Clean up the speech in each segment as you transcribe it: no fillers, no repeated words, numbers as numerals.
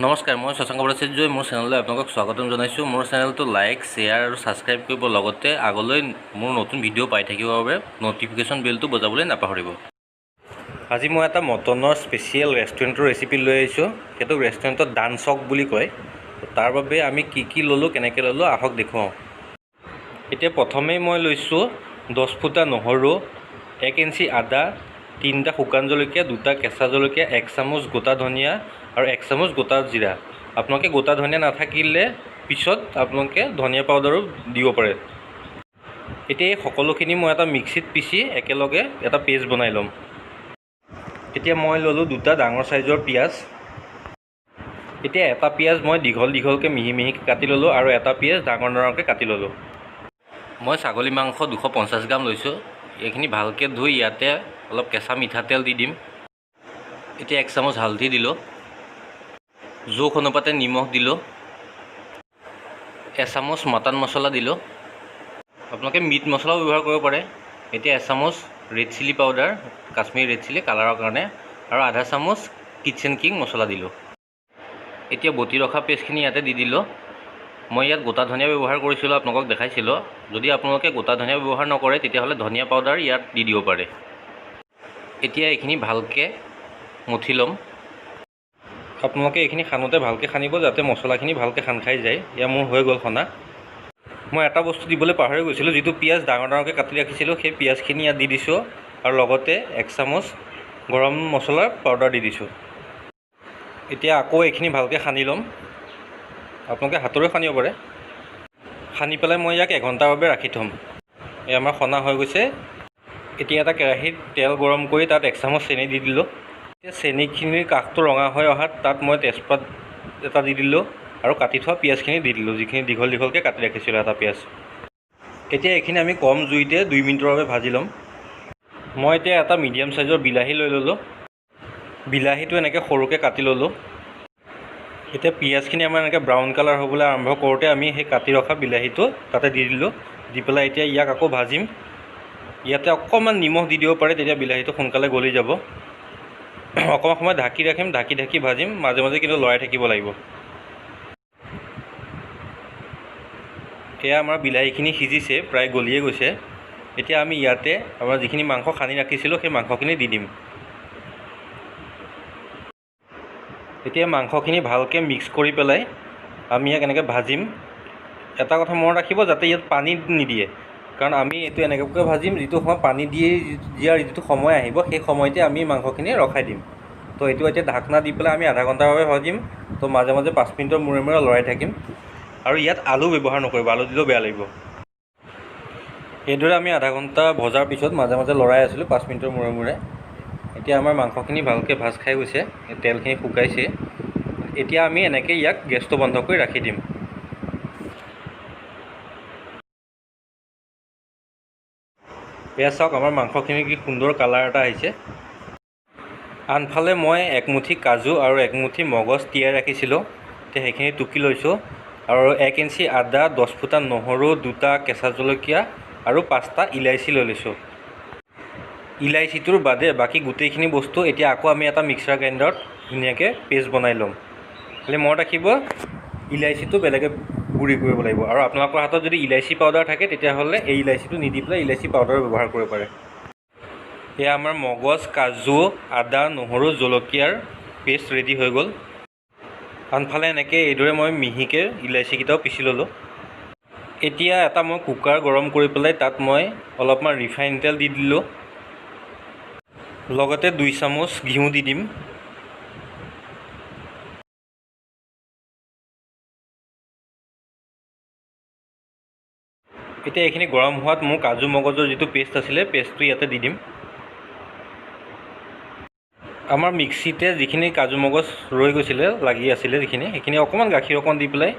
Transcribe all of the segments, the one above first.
নমস্কাৰ, মই শশাংক ভট্টাচাৰ্যই মোৰ চেনেললৈ আপোনালোকক স্বাগতম জনাইছোঁ। মোৰ চেনেলটো লাইক, শ্বেয়াৰ আৰু ছাবস্ক্ৰাইব কৰিব, লগতে আগলৈ মোৰ নতুন ভিডিঅ' পাই থাকিবৰ বাবে ন'টিফিকেশ্যন বেলটো বজাবলৈ নাপাহৰিব। আজি মই এটা মটনৰ স্পেচিয়েল ৰেষ্টুৰেণ্টৰ ৰেচিপি লৈ আহিছোঁ। সেইটোক ৰেষ্টুৰেণ্টত ডানচক বুলি কয়। তাৰ বাবে আমি কি কি ল'লোঁ, কেনেকৈ ল'লোঁ, আহক দেখুৱাওঁ। এতিয়া প্ৰথমেই মই লৈছোঁ 10 ফুটা নহৰু, 1 ইঞ্চি আদা, 3টা শুকান জলকীয়া, 2টা কেঁচা জলকীয়া, 1 চামুচ গোটা ধনিয়া আৰু 1 চামুচ গোটা জিৰা। আপোনালোকে গোটা ধনিয়া নাথাকিলে পিছত আপোনালোকে ধনিয়া পাউডাৰো দিব পাৰে। এতিয়া এই সকলোখিনি মই এটা মিক্সিত পিচি একেলগে এটা পেষ্ট বনাই ল'ম। এতিয়া মই ল'লোঁ 2টা ডাঙৰ চাইজৰ পিঁয়াজ। এতিয়া এটা পিঁয়াজ মই দীঘল দীঘলকৈ মিহি মিহিকৈ কাটি ল'লোঁ আৰু এটা পিঁয়াজ ডাঙৰ ডাঙৰকৈ কাটি ল'লোঁ। মই ছাগলী মাংস 250 গ্ৰাম লৈছোঁ। এইখিনি ভালকৈ ধুই ইয়াতে অলপ কেঁচা মিঠাতেল দি দিম। এতিয়া 1 চামুচ হালধি দিলোঁ, জোখ অনুপাতে নিমখ দিলোঁ, এচামুচ মটন মছলা দিলোঁ। আপোনালোকে মিট মছলাও ব্যৱহাৰ কৰিব পাৰে। এতিয়া এচামুচ red chilli powder, Kashmiri red chilli কালাৰৰ কাৰণে, আৰু আধা চামুচ কিটচেন কিং মছলা দিলোঁ। এতিয়া বটি ৰখা পেষ্টখিনি ইয়াতে দি দিলোঁ। মই ইয়াত গোটা ধনিয়া ব্যৱহাৰ কৰিছিলোঁ, আপোনালোকক দেখাইছিলোঁ। যদি আপোনালোকে গোটা ধনিয়া ব্যৱহাৰ নকৰে তেতিয়াহ'লে ধনিয়া পাউডাৰ ইয়াত দি দিব পাৰে। এতিয়া এইখিনি ভালকৈ মঠি ল'ম। আপোনালোকে এইখিনি সানোতে ভালকৈ সানিব যাতে মছলাখিনি ভালকৈ সান খাই যায়। এয়া মোৰ হৈ গ'ল সনা। মই এটা বস্তু দিবলৈ পাহৰি গৈছিলোঁ, যিটো পিঁয়াজ ডাঙৰ ডাঙৰকৈ কাটি ৰাখিছিলোঁ সেই পিঁয়াজখিনি ইয়াত দি দিছোঁ আৰু লগতে 1 চামুচ গৰম মছলাৰ পাউডাৰ দি দিছোঁ। এতিয়া আকৌ এইখিনি ভালকৈ সানি ল'ম। আপোনালোকে হাতেৰেও সানিব পাৰে। সানি পেলাই মই ইয়াক এঘণ্টাৰ বাবে ৰাখি থ'ম। এই আমাৰ সনা হৈ গৈছে। এতিয়া এটা কেৰাহীত তেল গৰম কৰি তাত 1 চামুচ চেনি দি দিলোঁ। এতিয়া চেনিখিনিৰ কাষটো ৰঙা হৈ অহাত তাত মই তেজপাত এটা দি দিলোঁ আৰু কাটি থোৱা পিঁয়াজখিনি দি দিলোঁ, যিখিনি দীঘল দীঘলকৈ কাটি ৰাখিছিলোঁ এটা পিঁয়াজ। এতিয়া এইখিনি আমি কম জুইতে 2 মিনিটৰ বাবে ভাজি ল'ম। মই এতিয়া এটা মিডিয়াম চাইজৰ বিলাহী লৈ ল'লোঁ। বিলাহীটো এনেকৈ সৰুকৈ কাটি ল'লোঁ। এতিয়া পিঁয়াজখিনি আমাৰ এনেকৈ ব্ৰাউন কালাৰ হ'বলৈ আৰম্ভ কৰোঁতে আমি সেই কাটি ৰখা বিলাহীটো তাতে দি দিলোঁ। দি পেলাই এতিয়া ইয়াক আকৌ ভাজিম। ইয়াতে অকণমান নিমখ দি দিব পাৰে, তেতিয়া বিলাহীটো সোনকালে গলি যাব। অকণমান সময় ঢাকি ৰাখিম, ঢাকি ঢাকি ভাজিম, মাজে মাজে কিন্তু লৰাই থাকিব লাগিব। এয়া আমাৰ বিলাহীখিনি সিজিছে, প্ৰায় গলিয়ে গৈছে। এতিয়া আমি ইয়াতে আমাৰ যিখিনি মাংস সানি ৰাখিছিলোঁ সেই মাংসখিনি দি দিম। এতিয়া মাংসখিনি ভালকৈ মিক্স কৰি পেলাই আমি ইয়াক এনেকৈ ভাজিম। এটা কথা মনত ৰাখিব যাতে ইয়াত পানী নিদিয়ে, কাৰণ আমি এইটো এনেকুৱাকৈ ভাজিম যিটো সময় পানী দিয়াৰ যিটো সময় আহিব সেই সময়তে আমি মাংসখিনি ৰখাই দিম। তো এইটো এতিয়া ঢাকনা দি পেলাই আমি আধা ঘণ্টাৰ বাবে ভাজিম। তো মাজে মাজে 5 মিনিটৰ মূৰে মূৰে লৰাই থাকিম। আৰু ইয়াত আলু ব্যৱহাৰ নকৰিব, আলু দিলেও বেয়া লাগিব। এইদৰে আমি আধা ঘণ্টা ভজাৰ পিছত মাজে মাজে লৰাই আছিলোঁ 5 মিনিটৰ মূৰে মূৰে। এতিয়া আমাৰ মাংসখিনি ভালকৈ ভাজ খাই গৈছে, তেলখিনি শুকাইছে। এতিয়া আমি এনেকৈ ইয়াক গেছটো বন্ধ কৰি ৰাখি দিম। এয়া চাওক আমাৰ মাংসখিনি কি সুন্দৰ কালাৰ এটা আহিছে। আনফালে মই 1 মুঠি কাজু আৰু 1 মুঠি মগজ তিয়াই ৰাখিছিলোঁ, এতিয়া সেইখিনি টুকি লৈছোঁ। আৰু 1 ইঞ্চি আদা, 10 ফুটা নহৰু, 2টা কেঁচা জলকীয়া আৰু 5টা ইলাচি লৈ লৈছোঁ। ইলাচিটোৰ বাদে বাকী গোটেইখিনি বস্তু এতিয়া আকৌ আমি এটা মিক্সাৰ গ্ৰাইণ্ডাৰত ধুনীয়াকৈ পেষ্ট বনাই ল'ম। খালি মনত ৰাখিব ইলাচিটো বেলেগে গুড়ি কৰিব লাগিব। আৰু আপোনালোকৰ হাতত যদি ইলাচি পাউডাৰ থাকে তেতিয়াহ'লে এই ইলাচিটো নিদি পেলাই ইলাচি পাউডাৰ ব্যৱহাৰ কৰিব পাৰে। এয়া আমাৰ মগজ, কাজু, আদা, নহৰু, জলকীয়াৰ পেষ্ট ৰেডি হৈ গ'ল। আনফালে এনেকৈ এইদৰে মই মিহিকৈ ইলাচিকেইটাও পিচি ল'লোঁ। এতিয়া এটা মই কুকাৰ গৰম কৰি পেলাই তাত মই অলপমান ৰিফাইন তেল দি দিলোঁ, লগতে 2 চামুচ ঘিউ দি দিম। এতিয়া এইখিনি গৰম হোৱাত মোৰ কাজু মগজৰ যিটো পেষ্ট আছিলে পেষ্টটো ইয়াতে দি দিম। আমাৰ মিক্সিতে যিখিনি কাজু মগজ ৰৈ গৈছিলে, লাগি আছিলে যিখিনি, সেইখিনি অকণমান গাখীৰ অকণ দি পেলাই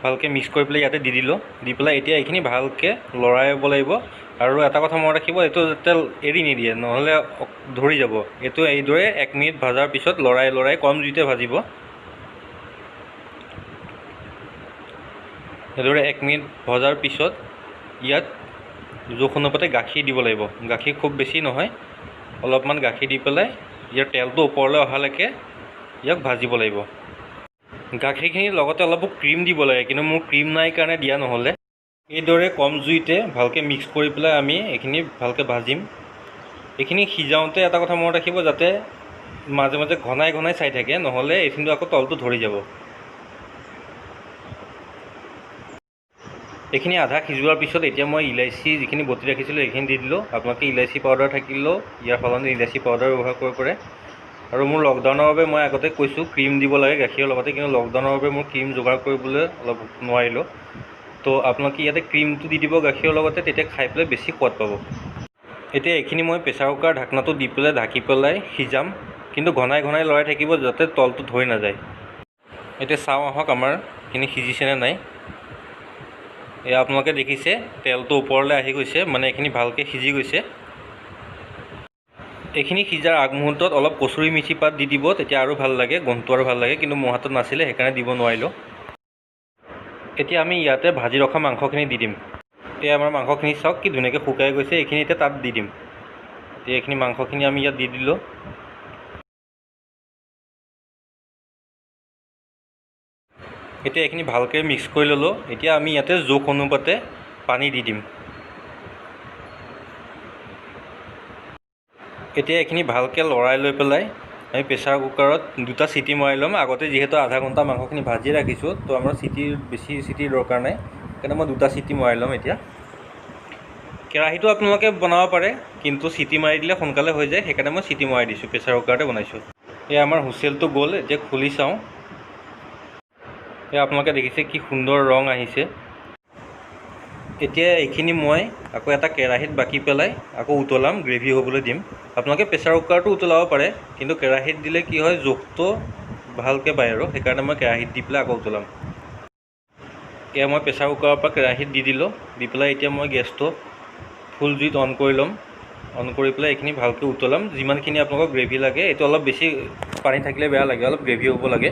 ভালকৈ মিক্স কৰি পেলাই ইয়াতে দি দিলোঁ। দি পেলাই এতিয়া এইখিনি ভালকৈ লৰাব লাগিব। আৰু এটা কথা মনত ৰাখিব, এইটো যাতে এৰি নিদিয়ে, নহ'লে ধৰি যাব। এইটো এইদৰে 1 মিনিট ভজাৰ পিছত লৰাই লৰাই কম জুইতে ভাজিব। এইদৰে 1 মিনিট ভজাৰ পিছত ইয়াত জোখ অনুপাতে গাখীৰ দিব লাগিব। গাখীৰ খুব বেছি নহয়, অলপমান গাখীৰ দি পেলাই ইয়াৰ তেলটো ওপৰলৈ অহালৈকে ইয়াক ভাজিব লাগিব। গাখীৰখিনিৰ লগতে অলপ ক্ৰীম দিব লাগে, কিন্তু মোৰ ক্ৰীম নাই কাৰণে দিয়া নহ'লে। এইদৰে কম জুইতে ভালকৈ মিক্স কৰি পেলাই আমি এইখিনি ভালকৈ ভাজিম। এইখিনি সিজাওঁতে এটা কথা মনত ৰাখিব, যাতে মাজে মাজে ঘনাই ঘনাই চাই থাকে, নহ'লে এইখিনিতো আকৌ তলটো ধৰি যাব। এইখিনি আধা সিজোৱাৰ পিছত এতিয়া মই ইলাচি যিখিনি বটি ৰাখিছিলোঁ সেইখিনি দি দিলোঁ। আপোনালোকে ইলাচি পাউডাৰ থাকিলেও ইয়াৰ সলনি ইলাচি পাউডাৰ ব্যৱহাৰ কৰিব পাৰে। আৰু মোৰ লকডাউনৰ বাবে মই আগতে কৈছোঁ ক্ৰীম দিব লাগে গাখীৰৰ লগতে, কিন্তু লকডাউনৰ বাবে মোৰ ক্ৰীম যোগাৰ কৰিবলৈ অলপ নোৱাৰিলোঁ। তো আপোনালোকে ইয়াতে ক্ৰীমটো দি দিব গাখীৰৰ লগতে, তেতিয়া খাই পেলাই বেছি সোৱাদ পাব। এতিয়া এইখিনি মই প্ৰেছাৰ কুকাৰ ঢাকনাটো দি পেলাই ঢাকি পেলাই সিজাম, কিন্তু ঘনাই ঘনাই লৰাই থাকিব যাতে তলটো ধৰি নাযায়। এতিয়া চাওঁ আহক আমাৰ এইখিনি সিজিছেনে নাই। এয়া আপোনালোকে দেখিছে তেলটো ওপৰলৈ আহি গৈছে, মানে এইখিনি ভালকৈ সিজি গৈছে। এইখিনি সিজাৰ আগমুহূৰ্তত অলপ কচুৰি মেথি পাত দি দিব, তেতিয়া আৰু ভাল লাগে, গোন্ধটো আৰু ভাল লাগে। কিন্তু মোৰ হাতত নাছিলে, সেইকাৰণে দিব নোৱাৰিলোঁ। এতিয়া আমি ইয়াতে ভাজি ৰখা মাংসখিনি দি দিম। এতিয়া আমাৰ মাংসখিনি চাওক কি ধুনীয়াকৈ শুকাই গৈছে, এইখিনি এতিয়া তাত দি দিম। এতিয়া এইখিনি মাংসখিনি আমি ইয়াত দি দিলোঁ। এতিয়া এইখিনি ভালকৈ মিক্স কৰি ল'লোঁ। এতিয়া আমি ইয়াতে জোখ অনুপাতে পানী দি দিম। এতিয়া এইখিনি ভালকৈ লৰাই লৈ পেলাই আমি প্ৰেছাৰ কুকাৰত দুটা চিটি মৰাই ল'ম। আগতে যিহেতু আধা ঘণ্টা মাংসখিনি ভাজি ৰাখিছোঁ, তো আমাৰ বেছি চিটিৰ দৰকাৰ নাই, সেইকাৰণে মই দুটা চিটি মৰাই ল'ম। এতিয়া কেৰাহীটো আপোনালোকে বনাব পাৰে, কিন্তু চিটি মাৰি দিলে সোনকালে হৈ যায়, সেইকাৰণে মই চিটি মৰাই দিছোঁ, প্ৰেছাৰ কুকাৰতে বনাইছোঁ। এয়া আমাৰ হুইচেলটো গ'ল, এতিয়া খুলি চাওঁ। এয়া আপোনালোকে দেখিছে কি সুন্দৰ ৰং আহিছে। এতিয়া এইখিনি মই আকৌ এটা কেৰাহীত বাকি পেলাই আকৌ উতলাম, গ্ৰেভি হ'বলৈ দিম। আপোনালোকে প্ৰেছাৰ কুকাৰটো উতলাব পাৰে, কিন্তু কেৰাহীত দিলে কি হয়, জোখটো ভালকৈ পায় আৰু, সেইকাৰণে মই কেৰাহীত দি পেলাই আকৌ উতলাম। এয়া মই প্ৰেছাৰ কুকাৰৰ পৰা কেৰাহীত দি দিলোঁ। দি পেলাই এতিয়া মই গেছটো ফুল জুইত অন কৰি ল'ম। অন কৰি পেলাই এইখিনি ভালকৈ উতলাম। যিমানখিনি আপোনালোকক গ্ৰেভি লাগে, এইটো অলপ বেছি পানী থাকিলে বেয়া লাগে, অলপ গ্ৰেভি হ'ব লাগে।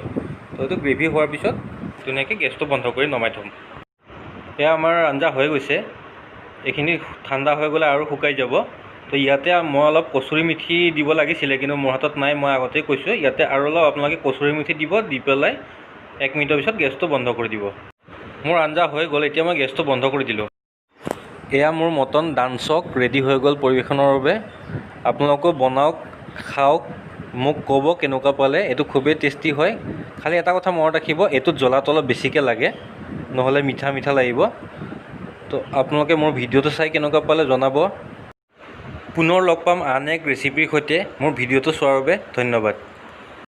তো এইটো গ্ৰেভি হোৱাৰ পিছত ধুনীয়াকৈ গেছটো বন্ধ কৰি নমাই থ'ম। এয়া আমাৰ আঞ্জা হৈ গৈছে। এইখিনি ঠাণ্ডা হৈ গ'লে আৰু শুকাই যাব। তো ইয়াতে মই অলপ কচুৰি মেথি দিব লাগিছিলে, কিন্তু মোৰ হাতত নাই, মই আগতেই কৈছোঁ। ইয়াতে আৰু অলপ আপোনালোকে কচুৰি মেথি দিব, দি পেলাই 1 মিনিটৰ পিছত গেছটো বন্ধ কৰি দিব। মোৰ আঞ্জা হৈ গ'ল, এতিয়া মই গেছটো বন্ধ কৰি দিলোঁ। এয়া মোৰ মটন ডানচক ৰেডি হৈ গ'ল পৰিৱেশনৰ বাবে। আপোনালোকেও বনাওক, খাওক, মোক ক'ব কেনেকুৱা পালে। এইটো খুবেই টেষ্টি হয়। খালি এটা কথা মনত ৰাখিব, এইটোত জ্বলাটো অলপ বেছিকৈ লাগে, নহ'লে মিঠা মিঠা লাগিব। তো আপোনালোকে মোৰ ভিডিঅ'টো চাই কেনেকুৱা পালে জনাব। পুনৰ লগ পাম আন এক ৰেচিপিৰ সৈতে। মোৰ ভিডিঅ'টো চোৱাৰ বাবে ধন্যবাদ।